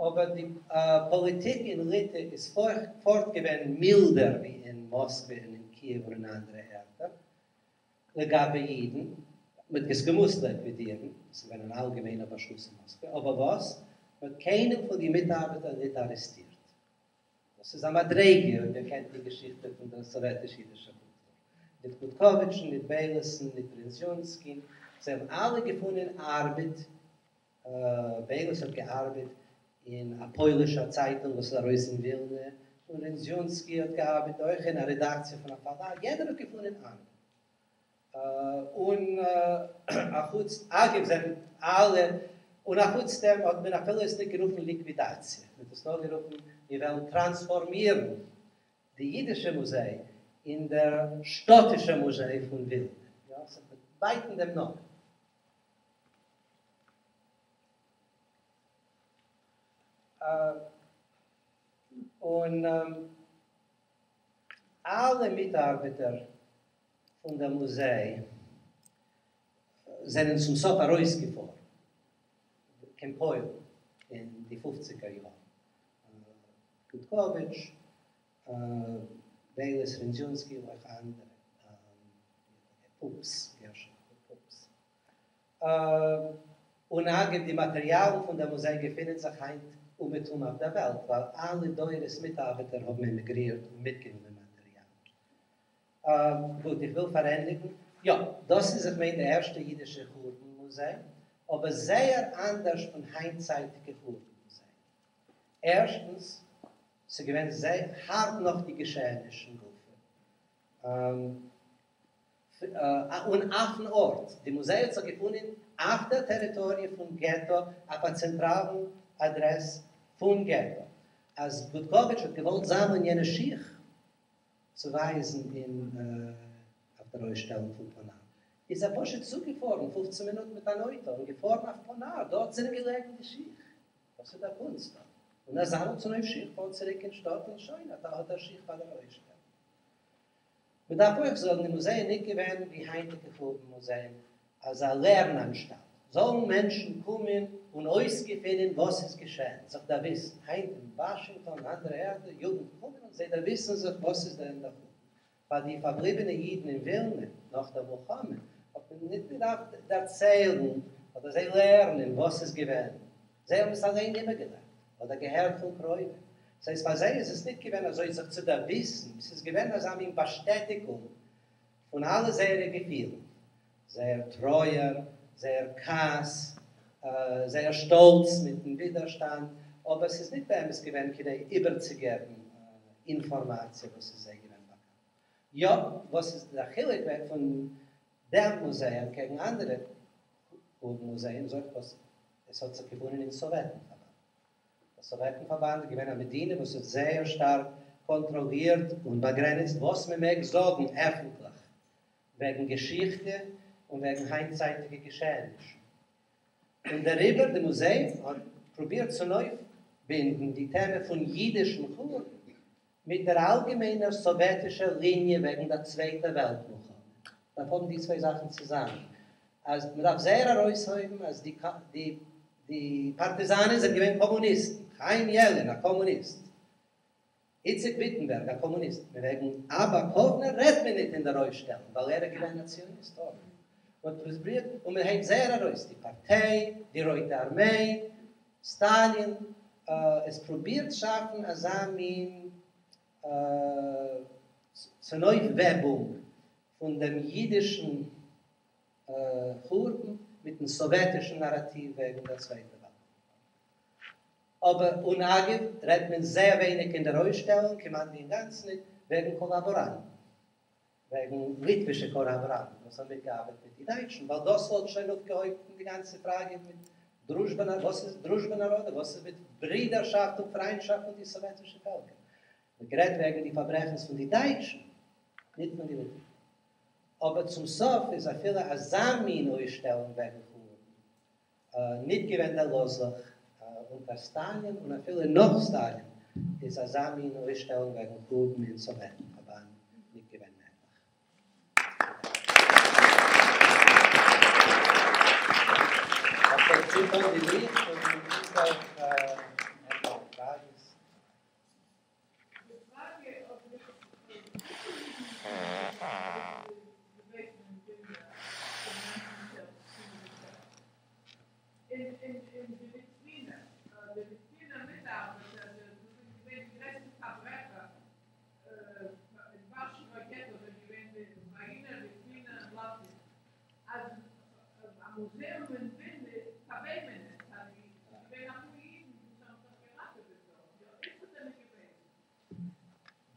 אבער די פאליטיק אין ליטע איז פארט געווען מילדער ווי אין מאסקווע און אין קיעוו און אין אנדערע ערטער לגבי אידן. מען האט עס געמוזט ליקווידירן, עס איז געווען אן אלגעמיינער באשלוס אין מאסקווע, אבער וואס? מען האט קיינעם פון די מיטארבעטער ניט ארעסטירט. דאס איז א מדריגה אויב איר קענט די געשיכטע פון דער סאוועטיש-אידישער קולטור. ניט גוטקאוויטשן, ניט בייליסן, ניט רינזשונסקין, זיי האבן אלע געפונען ארבעט. בייליס האט געארבעט אין א פוילישער צייטונג וואס איז ארויס אין ווילנע, און רינזשונסקי האט געארבעט אויך אין א רעדאקציע פון א פארלאג. יעדער האט געפונען ארבעט. און אחוץ, אגב זענען אלע, און אחוץ דעם האט מען אפילו עס ניט גערופן ליקווידאציע, מען האט עס נאר גערופן מיר וועלן טראנספארמירן די אידישע מוזיי אין דער שטאטישע מוזיי פון ווילנע, יא, ס'האט מיט בייטן דעם נאמען. און אלע מיטארבעטער פון דער מוזיי זענען צום סוף ארויסגעפארן קיין פוילן אין די פופציגער יארן, גוטקאוויטש, בייליס, רינזשונסקי און אויך אנדערע, פוקס, גרשון פוקס. און אגב, די מאטעריאלן פון דער מוזיי געפינען זיך היינט אומעטום אויף דער וועלט, ווייל אלע דורות מיטארבעטער האבן עמיגרירט און מיטגענומען מאטעריאלן. גוט, איך וויל פארענדיגן. יא, דאס איז איך מיין די ערשטע אידישע חורבן מוזיי, אבער זייער אנדערש פון היינטצייטיגע חורבן מוזיי. ערשטנס, ס'איז געווען זייער הארט נאך די געשעענישן גופא, און אויפן ארט, די מוזיי האט זיך געפונען אויף דער טעריטאריע פון געטא, אויף א צענטראלן אדרעס פון געטא. אז גוטקאוויטש האט געוואלט זאמלען יענע שיך צו ווייזן אין אויף דער אויסשטעלונג פון פאנאר, איז ער פשוט צוגעפארן פופצן מינוט מיט אן אויטא און געפארן אויף פאנאר, דארט זענען געלעגן די שיך. דאס איז דער קונסט דארט. און ער זאמלט צונויף שיך, פארט צוריק אין שטאט און שוין, אט האט ער שיך פאר דער אויסשטעלונג. מען דארף אויך זאגן, די מוזיי איז ניט געווען ווי היינטיגע חורבן מוזייען, אזא לערן-אנשטאלט. זאלן מענטשן קומען און אויסגעפינען וואס איז געשען, זיך דערוויסן. היינט אין וואשינגטאן און אנדערע ערטער, יוגנט קומען און זיי דערוויסן זיך וואס איז דען דער חורבן. פאר די פארבליבענע אידן אין ווילנע נאך דער מלחמה האט מען ניט געדארפט דערציילן אדער זיי לערנען וואס איז געווען. זיי האבן עס אליין איבערגעלעבט אדער געהערט פון קרובים. ס'הייסט פאר זיי איז עס ניט געווען אזוי זיך צו דערוויסן, ס'איז געווען אזא מין באשטעטיקונג פון אלע זייערע געפילן, זייער טרויער, זייער כעס, זייער שטאלץ מיטן ווידערשטאנד, אבער ס'איז ניט באמת געווען כדי איבערצוגעבן אינפארמאציע וואס איז זיי געווען באקאנט. יא, וואס איז דער חילוק פון דעם מוזיי אנטקעגן אנדערע חורבן מוזייען איז אויך וואס עס האט זיך געפונען אין סאוועטן פארבאנד. דער סאוועטן פארבאנד איז געווען א מדינה וואס האט זייער שטארק קאנטראלירט און באגרעניצט וואס מען מעג זאגן עפנטליך וועגן געשיכטע און וועגן היינטצייטיגע געשעענישן. און דעריבער די מוזיי האט פרובירט צונויפבינדן די טעמע פון אידישן חורבן מיט דער אלגעמיינער סאוועטישער ליניע וועגן דער צווייטער וועלט מלחמה. מ'דארף האבן די צוויי זאכן צוזאמען. אז מ'דארף זייער ארויסהויבן אז די די די פארטיזאנען זענען געווען קאמוניסטן. חיים יעלין א קאמוניסט. איציק וויטנבערג א קאמוניסט. וועגן אבא קאוונער רעדט מען ניט אין דער אויסשטעלונג ווייל ער איז געווען א ציוניסט אויך. מ'האט פרובירט און מ'הייבט זייער ארויס די פארטיי, די רויטע ארמיי, סטאלין, עס פרובירט שאפן אזא מין צונויפוועבונג פון דעם אידישן חורבן מיטן סאוועטישן נאראטיוו וועגן דער צווייטער וועלט מלחמה. אבער, און אגב, רעדט מען זייער ווייניג אין דער אויסשטעלונג, כמעט ווי אינגאנצן ניט, וועגן קאלאבאראנטן. וועגן ליטווישע קאלאבאראנטן וואס האבן מיטגעארבעט מיט די דייטשן, ווייל דאס וואלט שוין אויפגעהויבן די גאנצע פראגע מיט דרוזשבא, וואס איז דרוזשבא נאראדאוו, וואס איז מיט ברידערשאפט און פריינטשאפט פון די סאוועטישע פעלקער. מ'האט גערעדט וועגן די פארברעכנס פון די דייטשן, ניט פון די ליטווישע. אבער צום סוף איז אפילו אזא מין אויסשטעלונג וועגן חורבן ניט געווען דערלאזלעך אונטער סטאלין, און אפילו נאך סטאלין איז אזא מין אויסשטעלונג וועגן חורבן אין סאוועטן פארבאנד ניט געווען מעגליך.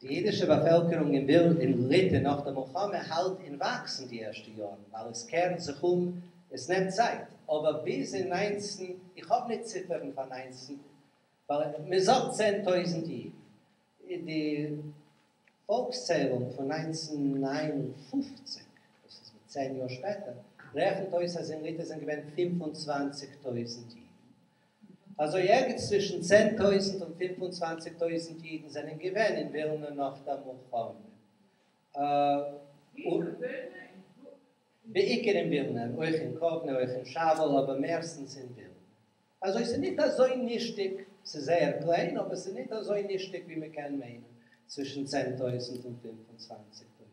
די אידישע באפעלקערונג אין וויל אין ליטע נאך דער מלחמה האלט אין וואקסן די ערשטע יארן ווייל עס קערן זיך אום, עס נעמט צייט, אבער ביז אין ניינצן, איך האב ניט ציפערן פאר ניינצן, ווייל מען זאגט 10,000 אידן, די פאלקסציילונג פון 1959, דאס איז מיט 10 יאר שפעטער, רעכנט אויס אז אין ליטע זענען געווען 25,000 אידן. אזוי ערגעץ צווישן 10,000 און 25,000 אידן זענען געווען אין ווילנע נאך דער מלחמה. בעיקר אין ווילנע, אויך אין קאוונע, אויך אין שאוול, אבער מערסטנס אין ווילנע. אזוי ס'איז ניט אזוי נישטיק, ס'איז זייער קליין, אבער ס'איז ניט אזוי נישטיק ווי מ'קען מיינען, צווישן 10,000 און 25,000 אידן.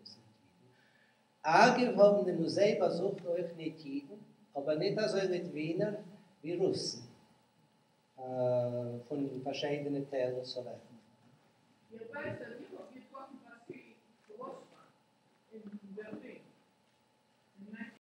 אגב האבן די מוזיי באזוכט אויך ניט אידן, אבער ניט אזוי ליטווינער ווי רוסן פון פארשיידענע טיילן סאוועטן. איר ווייסט אז איך האב געטראפן וואסילי גראסמאן אין בערלין.